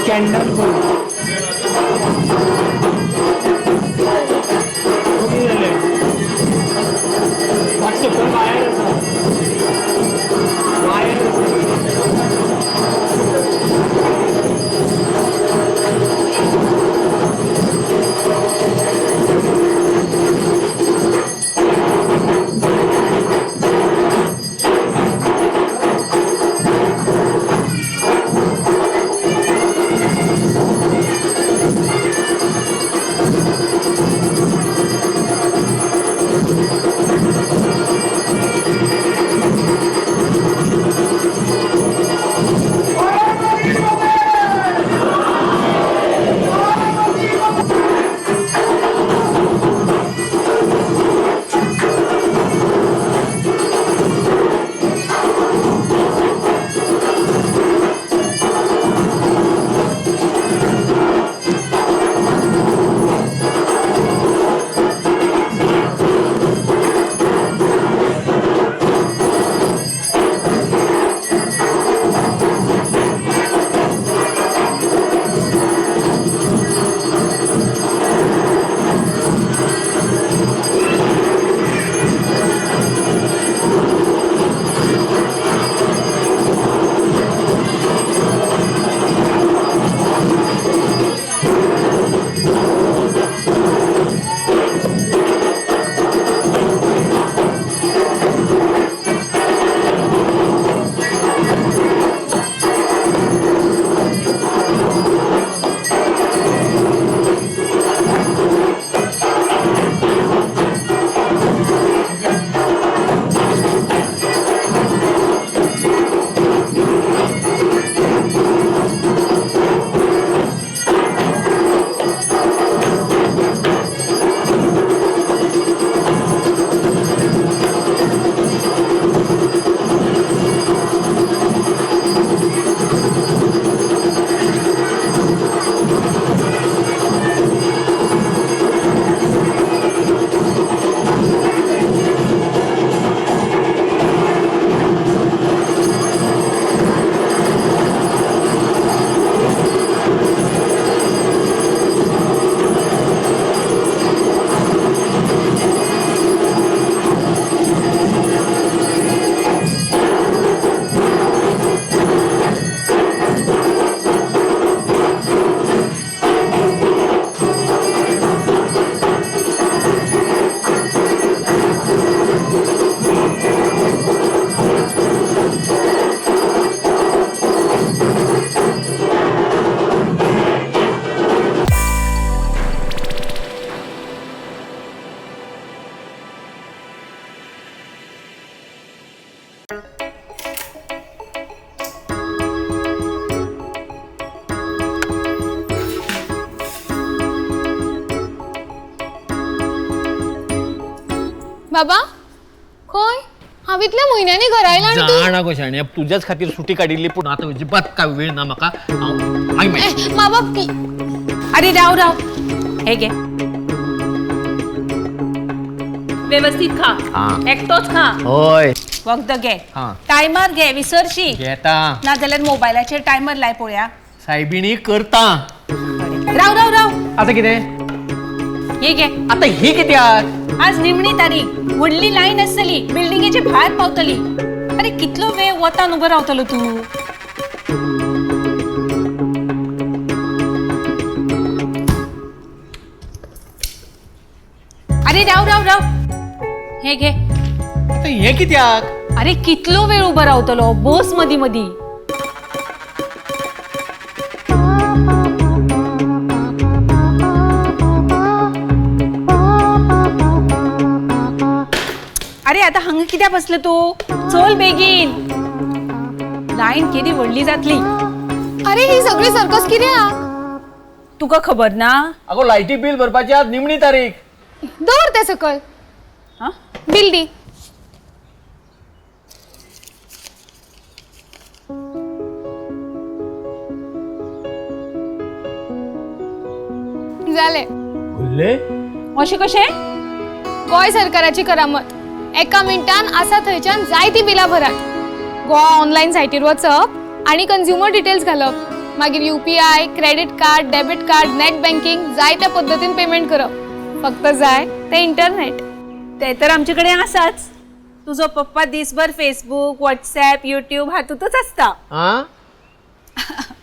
Candle पळय कमी जालें. मातशें सकयल वायर आसा, वायर आसा. बाबा खंय हांव इतल्या म्हयन्यांनी घरा आयलां आनी तूं जाणा गो शाण्या, तुज्याच खातीर सुटी काडिल्ली, पूण आतां अजिबात काय वेळ ना म्हाका. हांव मागीर. बाबा. अरे राव राव, हे घे, व्यवस्थित खा, एकटोच खा. हय. वखद घे, टायमर घे, विसरशी घेता. ना जाल्यार मोबायलाचेर टायमर लाय पळोवया. सायबिणी करता. राव राव राव, आता कितें? हे घे. आता ही कित्याक? आज निमणी तारीख, व्हडली लायन आसतली, बिल्डिंगेचे भायर पावतली. अरे कितलो वेळ वतान उबो रावतलो तूं? अरे राव राव राव, हे घे. आता हे कित्याक? अरे कितलो वेळ उबो रावतलो, बस मदी मदी. अरे आता हांगा कित्याक बसलो तूं? चल बेगीन, लायन केदी व्हडली जातली. अरे ही सगळी सर्कस कित्याक? तुका खबर ना? अगो लायटी बिल भरपाची आज निमणी तारीख. दवर ते सकयल. बिल दी. जालें. भरले? अशें कशें? गोंय सरकाराची करामत. एका मिनटान आसा थंयच्यान जायती बिलां भरात. गोवा ऑनलायन सायटीर वचप आनी कंझ्युमर डिटेल्स घालप. मागीर UPI, credit card, debit card, net banking, जाय त्या पद्दतीन पेमेंट करप. फक्त जाय ते इंटरनेट. ते तर आमचे कडेन आसाच. तुजो पप्पा दिसभर फेसबूक, व्हॉट्सॅप, युट्यूब हातूंतच आसता. आं.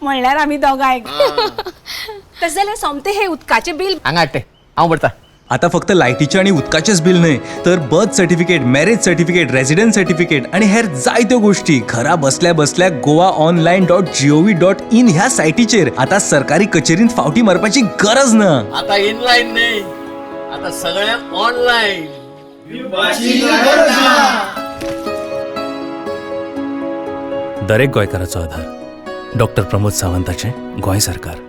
म्हणल्यार आमी दोगांय. तशें जाल्यार सोमतें हे उदकाचें बील हांगा हाडटे, हांव भरता. आता फक्त लायटीचें आनी उदकाचेंच बील न्हय, तर birth certificate, marriage certificate, residence certificate आनी हेर जायत्यो गोश्टी घरा बसल्या बसल्या goaonline.gov.in ह्या सायटीचेर. आता सरकारी कचेरींत फावटी मारपाची गरज ना. आता इनलाईन नाही, आता सगळें ऑनलाईन. दरेक गोंयकाराचो आधार. डॉक्टर प्रमोद सावंताचें गोंय सरकार.